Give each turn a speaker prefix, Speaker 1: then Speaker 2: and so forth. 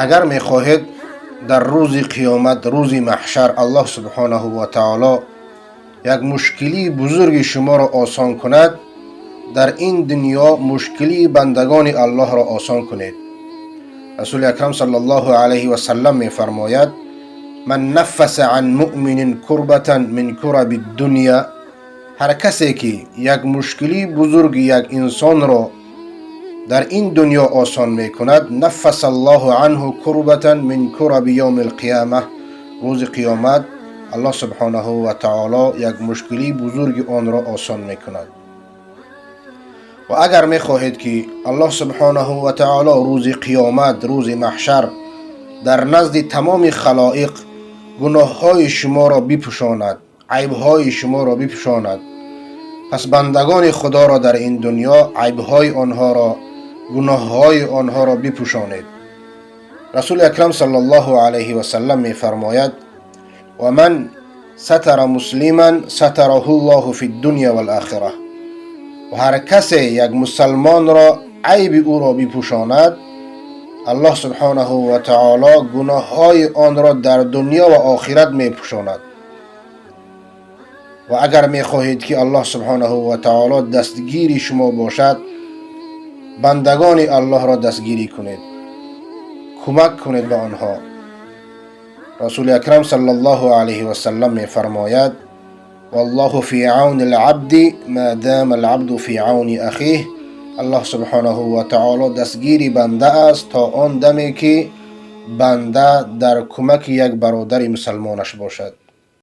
Speaker 1: Агар мехоҳед, дар рӯзи қиёмат, рӯзи маҳшар, Аллоҳ субҳонаҳу ва таоло як мушкилии бузурги шуморо осон кунад, дар ин дунё мушкилии бандагони Аллоҳро осон кунед. Расули Акрам саллаллоҳу алайҳи васаллам мефармояд: «Ман наффаса ан муъминин курбатан мин кураби дунья», ҳар касе ки як мушкилии бузурги як инсонро дар ин дунё осон мекунад, наффаса Аллоҳу анҳу курбатан мин кураби явми лқияма, рӯзи қиёмат Аллоҳ субҳонаҳу ва таоло як мушкилии бузурги онро осон мекунад. Ва агар мехоҳед, ки Аллоҳ субҳонаҳу ва таоло рӯзи қиёмат, рӯзи маҳшар, дар назди тамоми халоиқ гуноҳҳои шуморо бипӯшонад, айбҳои шуморо бипӯшонад, пас бандагони Худоро дар ин дунё айбҳои онҳоро, гуноҳҳои онҳоро бипӯшонед. Расули Акрам саллаллоҳу алайҳи васаллам мефармояд: «Ва ман сатара муслиман сатараҳу ллоҳу фи ддунья валохира», ва ҳар касе як мусалмонро айби ӯро бипӯшонад, Аллоҳ субҳонаҳу ва таоло гуноҳҳои онро дар дунё ва охират мепӯшонад. Ва агар мехоҳед, ки Аллоҳ субҳонаҳу ва таоло дастгири шумо бошад, бандагони Аллоҳро дастгирӣ кунед, кӯмак кунед ба онҳо. Расули Акрам саллаллоҳу алайҳи васаллам мефармояд: «Валлоҳу фи авни лабди ма дама лабду фи авни ахиҳ», Аллоҳ субҳонаҳу ва таоло дастгири банда аст то он даме, ки банда дар кӯмаки як бародари мусалмонаш бошад.